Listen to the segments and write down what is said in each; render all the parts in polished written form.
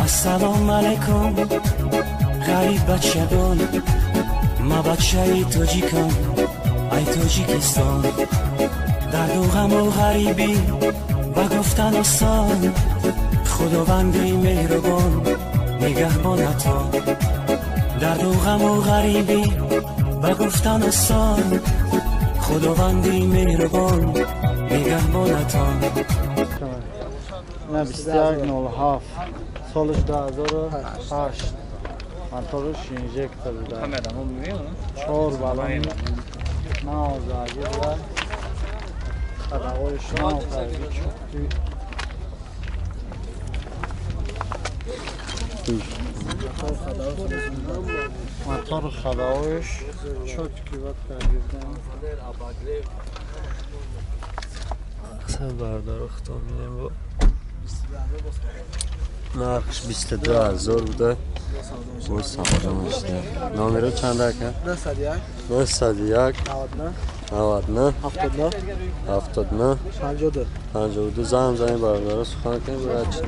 Ассалому алайкум, ғариб бачагон, ма бачаи тоҷикам, ай Тоҷикистон. Дарду ғаму ғарибӣ ба гуфтан осон, Худованди меҳрубон нигаҳбонатон. Дарду ғаму ғарибӣ ба гуфтан осон, Худованди меҳрубон нигаҳбонатон. На 2107, солаш 2008, мотораш инжектор буда, чор баллон навзаги буда, ходовоиш нав карди, чётки. Мотор, ходовоиш чётки бад карди. Мақсад бардору худтон бинем, бо нархш 22 000 буда, бо савдо мешуда. Номеро чанд, ака? 901. 901. 99. 99. 79. 79. 52. 52. Занг занем, бародаро, сухан кунем, бояд чӣ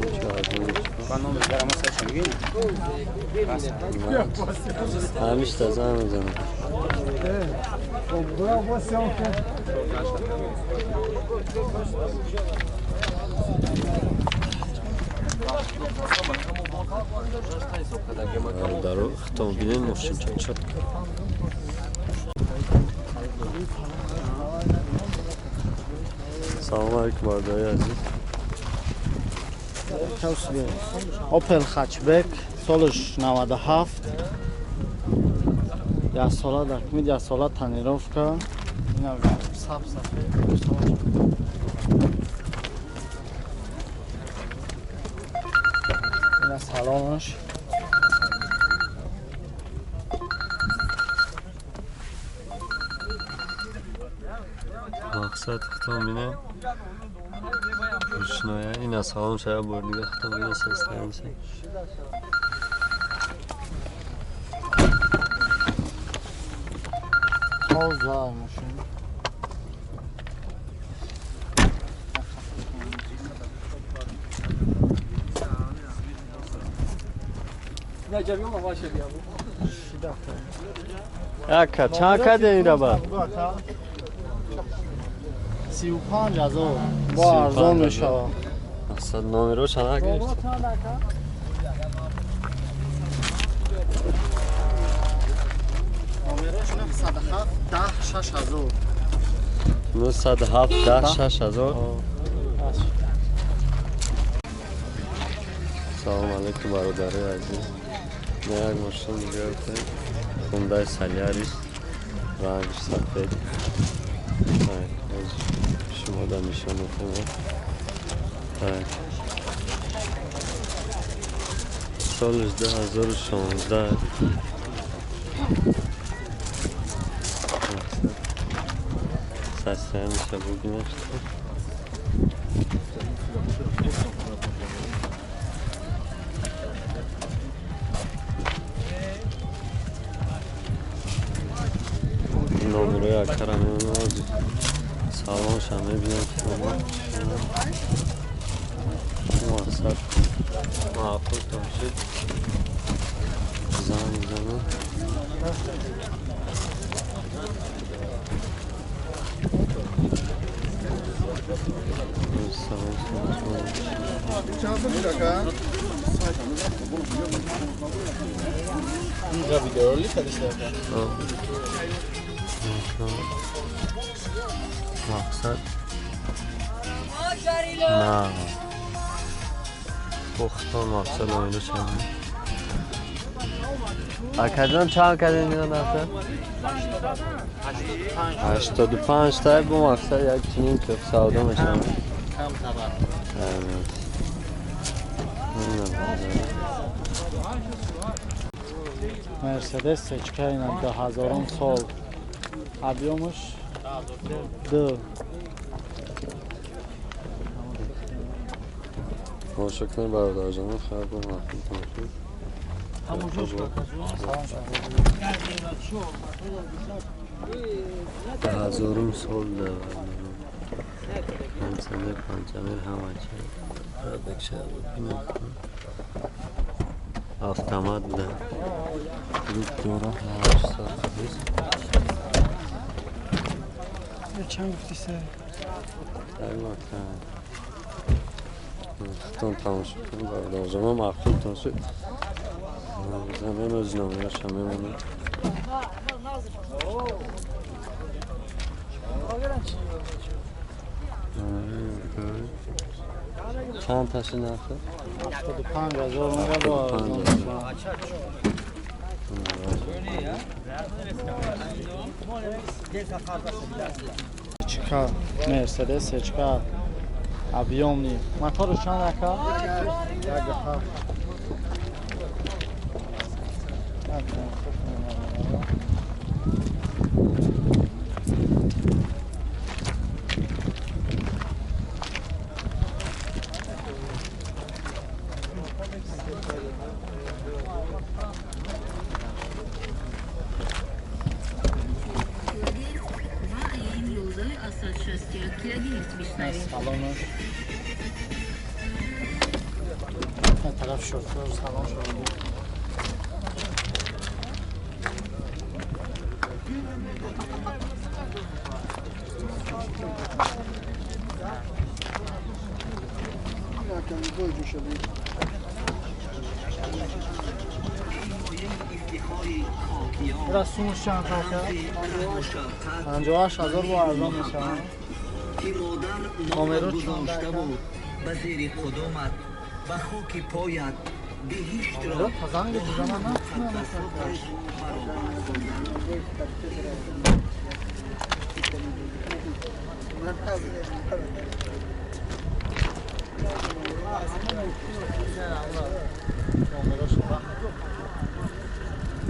ҳамишта занг мезанам. Бародаро, худтон бинем, мошинча чётко. Салому алейкум, бародари азиз. Опел Хатчбек, солаш 97, яксола документ, яксола тонировка. Ина саб сафед. Ина салонаш. Мақсад, худтон бинем, рӯшноя. Ина салон шая, бор дига худтон бинем состояние. Тоза мошин. Ака, чанд кардем ира ба? 35 000, бо арзон мешавад. Мақсад, номеро чанд гирифт? Номерош 907 10 6000. 907 10 6000. Салом алейкум, бародари азиз. Мо як мошин гирифтем, Хундай Солярис, рангш сафед. Шумо да нишон метавон. Так, солаш 2016. Состояниеша бубинед. Номерои акара мемонад, салонша мебинем, ки мақсад маъқул тошид, занг мезанам. Салом. Инҷа видеоролик кадишта. Мақсад, на пухтон, мақсад, номеро чанд, акаҷон, чанд кардем ина нарха? 85 та. Бо мақсад, як чунин чоқ савдо мешавад. Кам хабар. Мерседес Сечка, ина 2000 сол, объёмаш ду. Тамошо кунем, бародарҷонон, хайр, бо маъқул тамошо. 2000-ум сол, кондиционер, панҷамер, ҳама чи. Бекша бинем. Автомат буда. Люк дора 820. Чанд гуфти сар? Албатта. Худтон тамошо кунед, бародарҷонам, маъқултон шуд. Замин оз номерашам мемонад. Чанд таши нархи? 75,000 мега бо арзон мешавад. Чика Мерседес Чика объемный. Мотору чанд ака? 1.7. Салонаш. Тараф шофёр салон шуд. Сумаш чанд ака? 58,000 бо арзон мешавад. Модар гузошта буд ба зери қудумат, ба хоки поят биҳиштро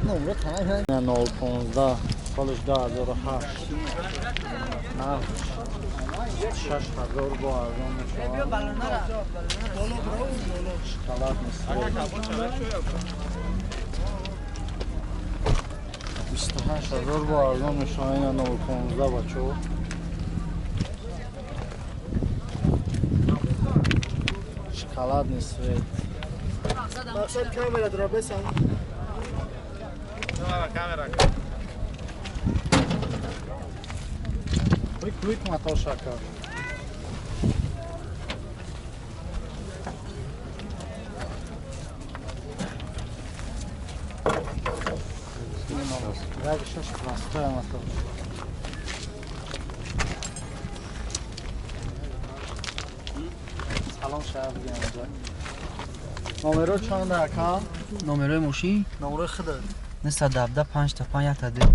Номро 015 солиш 2008 нарх 6,000 бо арзон мешавад. Шоколад мисол 28,000 бо арзон мешавад. Ина 015 бачо. Шоколадный цвет. Мақсад камера дора бесан. Камера. Квик мотор шака. Шаш простая мотор. Салом шаҳр бигем. Номеро чанд ака? Номерои мошин? Номерои худат. 917 5 5 1 2.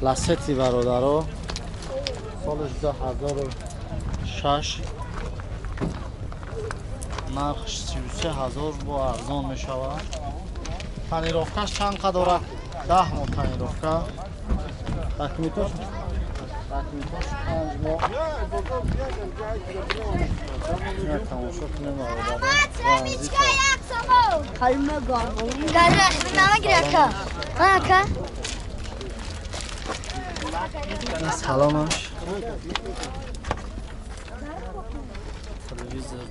Ласети бародаро солиш 2006 нархш 33,000 бо арзон мешавад. Тонировкаш чанд қа дорад? 10 моҳ тонировка. Документош 5 моҳ. Тамошо кунем бародаро. Саломаш. Телевизор.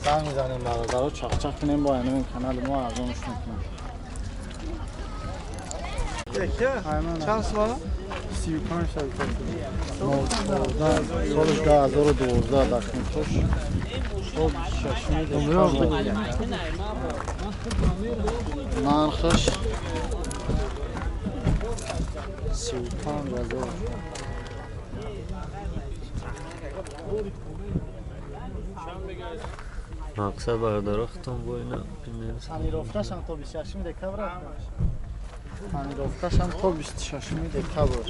Занг мизанем бародаро, чақчақ кунем бо ин канали мо арзонш мекунем. Чанд сола? 35 сол. Солиш 2012 документош. Сол 26 декабр. Нархаш 35,000. Мақсад бародаро худтон бо ина бинед. Тонировкашам то 26 декабр аст. Тонировкашам то 26 декабр.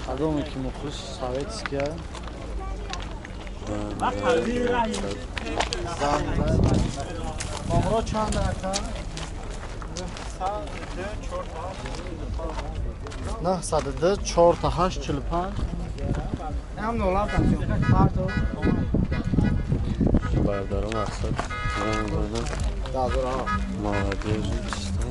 Кадоме ки мухлис советския номро чанд ака? 902 4 8 45. Ҳам 07 54 бародаро мақсад намедонам. 2007. Молодежь чисто.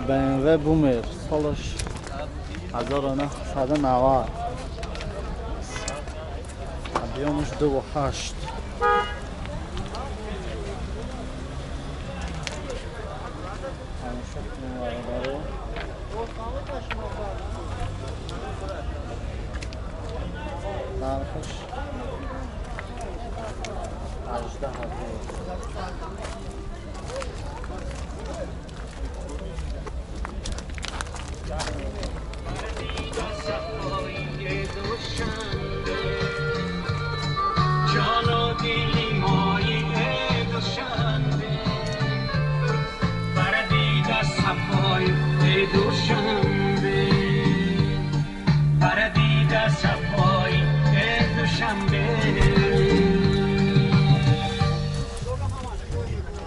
BMW Boomer солаш 1990. Объёмаш 2.8. Нархаш 18,000.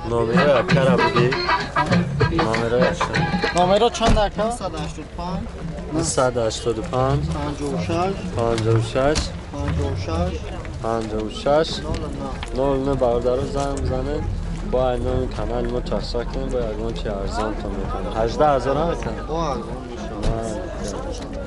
Номеро акара буди? Номеро аша. Номеро чанд ака? 985 985 56 56 56 56 09. бародаро занг бизанед. Бо номи канали мо чахчах кунед, бо ягон чи арзонтон мекунад. 18,000 ҳам мекунад? Бо арзон мешавад.